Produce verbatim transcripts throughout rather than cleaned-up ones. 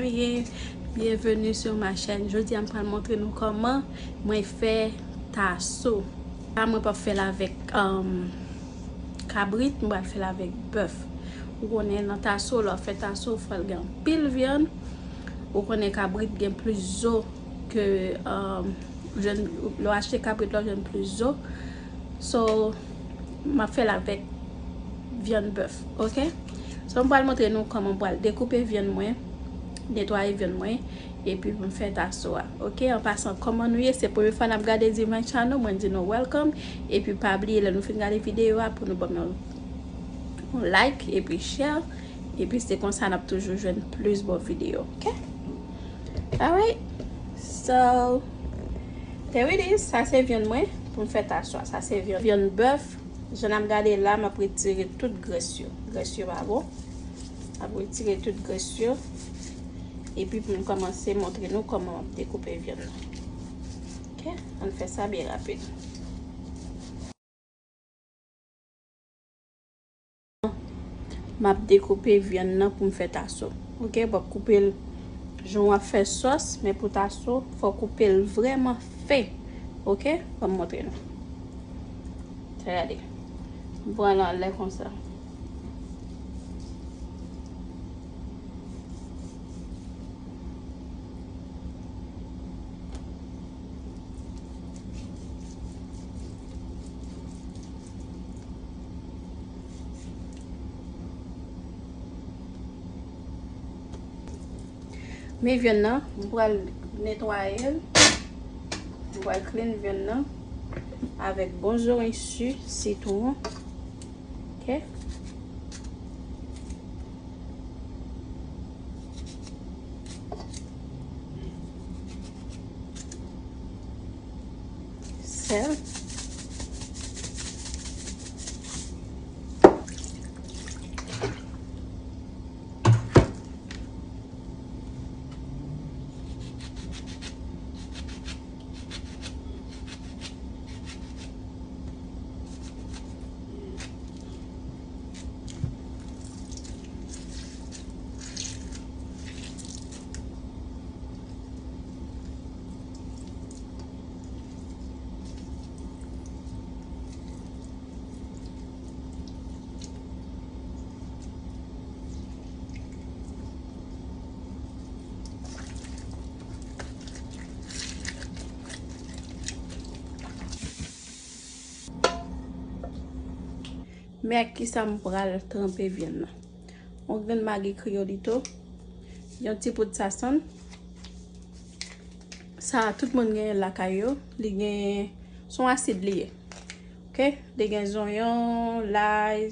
Hey, bienvenue sur ma chaîne. Jodi a m pral montre nou kòman mwen fè taso. La mwen p ap fè l avèk um, kabrit, mwen pral fè l avèk bèf. Ou konnen nan taso, lè w ap fè taso, fò l gen anpil vyann. Ou konnen kabrit gen plis zo ke um, jèn, lè w achte kabrit la, w jwenn plis zo. So, m ap fè l avèk vyann bèf, oke? So, m pral montre nou kòman m pral dekoupe vyann mwen, netwaye vyann mwen, epi pou m fè taso a, oke? An pasan, kòman nou ye? Se premye fwa n ap gade Divine Channel, mwen di nou welcome. Epi pa bliye, lè nou fin gade videyo a, pou nou ban m yon, yon like, epi share. Epi se konsa n ap toujou jwenn plis bon videyo, oke? Alright. So, there it is. Sa se vyann mwen pou m fè taso a. Sa se vyann, vyann bèf. Jan n ap gade la, m ap retire tout grès yo. Grès yo pa bon. M ap retire tout grès yo. Epi pou m kòmanse montre nou kòman m ap dekoupe vyann nan. Oke? Ann fè sa byen rapid. M ap dekoupe vyann nan pou m fè taso. Oke, w ap koupe l jan w ap fè sòs, men pou taso, fò w koupe l vrèman fen. Oke, ban m montre nou. Gade. M pran l anlè konsa. Men vyann nan, m pral netwaye l. M pral clean vyann nan avèk bon zoranj si, sitwon. Oke. Sèl. Men ak kisa m pral tranpe vyann nan. Yon grenn magi kriyolito, yon ti poud sasann. Sa tout moun genyen lakay yo, li genyen, se yon asid li ye. Oke, li gen zonyon, lay,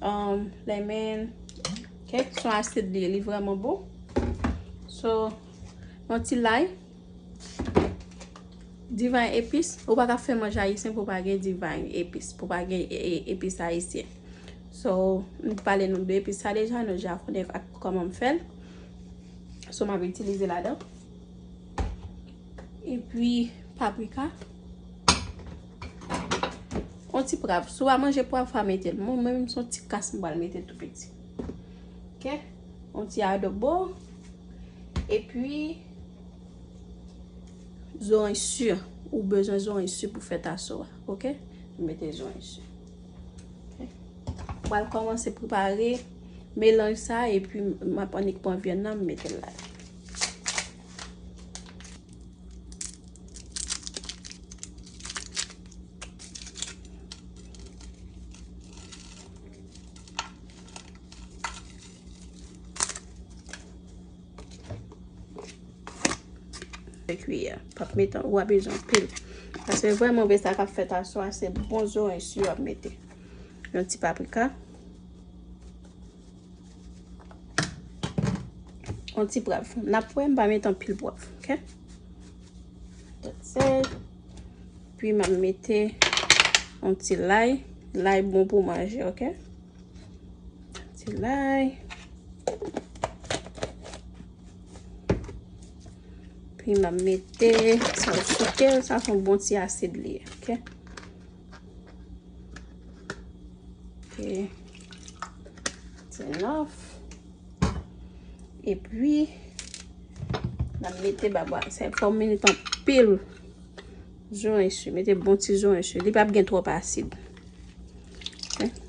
um, lemon. Oke, se yon asid li ye, li vrèman bon. So, yon ti lay. Divine epis, ou pa ka fè manje ayisyen pou pa gen divine epis, pou pa gen e- e- epis ayisyen. So, m pale nou de epis sa deja, nou deja konnen ak kòman m fè l. So, m ap itilize ladan. Epi, paprika. Yon ti pwav. Si w pa manje pwav, pa mete l. Mwen menm, se yon ti kas m pral mete tou piti. Oke? Yon ti adobo. Epi, zoranj si. Ou bezwen zoranj si pou fè taso a. Oke? M mete zoranj si. Oke? Pral kòmanse prepare melanj sa, epi m ap annik pran vyann nan, m mete l la. Kiyè. P ap mete, ou pa bezwen anpil. Paske vrèman, men sa k ap fè taso a, se bon zoranj si w ap mete. Yon ti paprika. Yon ti pwav. N ap wè, m pa mete anpil pwav, oke? That's it. Epi m ap mete yon ti lay. Lay bon pou manje, oke? Ti lay. Epi m ap mete sa, w souke l, sa se yon bon ti asid li ye, oke? Oke. It's enough. Epi, N ap mete babwa. Sa fò w mete anpil zoranj sou. Mete bon ti zoranj sou. Li p ap gen twòp asid. Ok?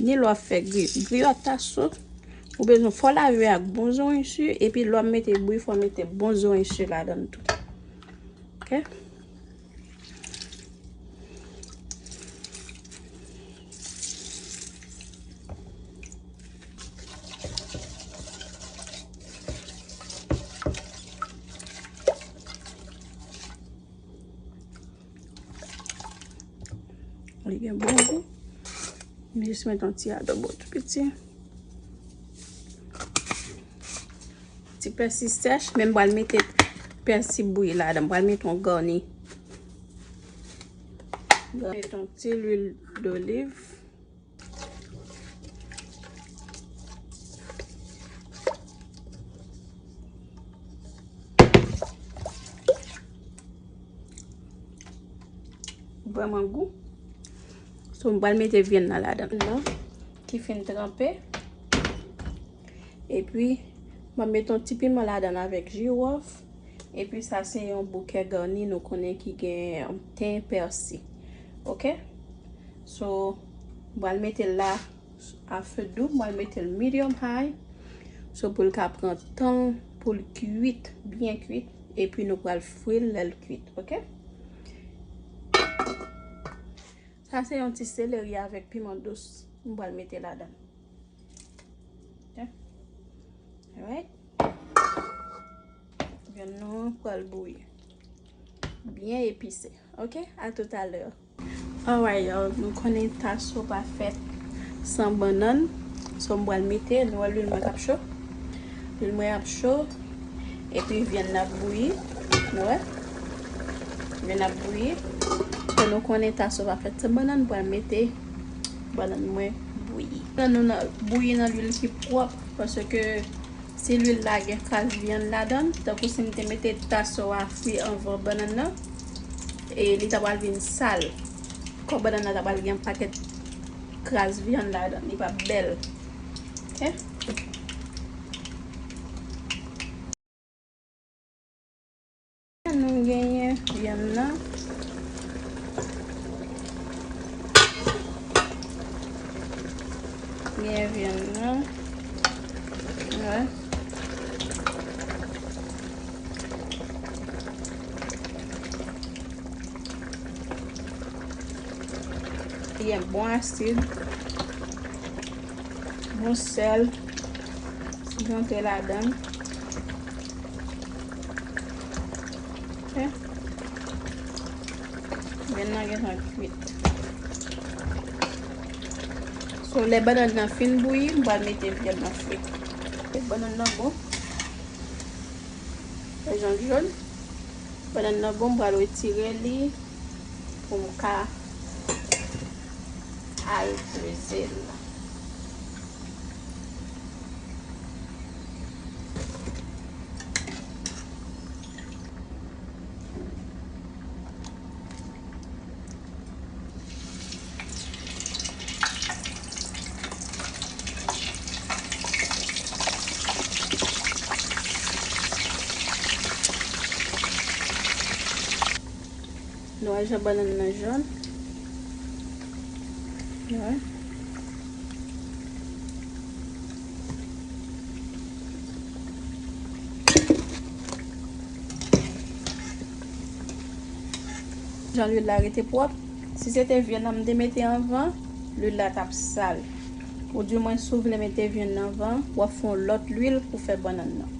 Ni lè w ap fè gri-, griyòt taso, ou bezwen fò w lave ak bon zoranj sou, epi lè w ap mete bouyi, fò w mete bon zoranj sou ladan l tou. Ok? Li gen bon gou. M jis met yon ti adobo tou piti. Ti pèsi sèch, men m pral mete pèsi bouyi ladan. M pral mete yon gani. Mete yon ti lwil doliv. Vrèman gou. So, m pral mete vyann nan ladan. Nan, ki fin tranpe. Epi, m ap mete yon ti piman ladan avèk jiwòf. Epi, sa se yon bouke gani nou konnen ki gen ten, pèsi. Ok? So, m pral mete l la a fe dou, m pral mete l medium high. So, pou l ka pran tan l, pou l kuit, byen kuit. Epi, nou pral fri l lè l kuit, ok? Sa se yon ti seleri avèk piman dous m pral mete ladan. Ok? Alright. Vyann nou an pral bouyi. Byen epise. Ok? A toutalè. Alright, y'all. Nou konnen taso pa fèt san bannann. So, m pral mete, nou wè lwil mwen k ap cho. Lwil mwen ap cho. Epi vyann nan ap bouyi. Nou wè? Vyann nan ap bouyi. So, nou konnen taso pa fèt san bannann, m pral mete bannann mwen bouyi. Bannann nou nan, bouyi nan lwil ki pwòp, paske si lwil la gen kras vyann ladan l, tankou si m te mete taso a fri anvan bannann nan, e li ta pral vin sal. Kò bannann nan ta pral gen yon pakèt kras vyann ladan l, li p ap bèl. Ok? Nou genyen vyann nan. Genyen vyann nan. Wè. Li gen bon asid, bon sèl, rantre ladan l. Ok. Vyann nan gentan kuit. So, lè bannann nan fin bouyi, m pral mete vyann nan fri. Bannann nan bon. Fè jan l jòn. Bannann nan bon, m pral retire li pou m ka al peze l. Nou wè jan bannann nan jòn. Nou wè. Jan lwil la rete pwòp. Si se te vyann nan m te mete anvan, lwil la t ap sal. Ou di mwen si w vle mete vyann nan anvan, w ap fè yon lòt lwil pou fè bannann nan.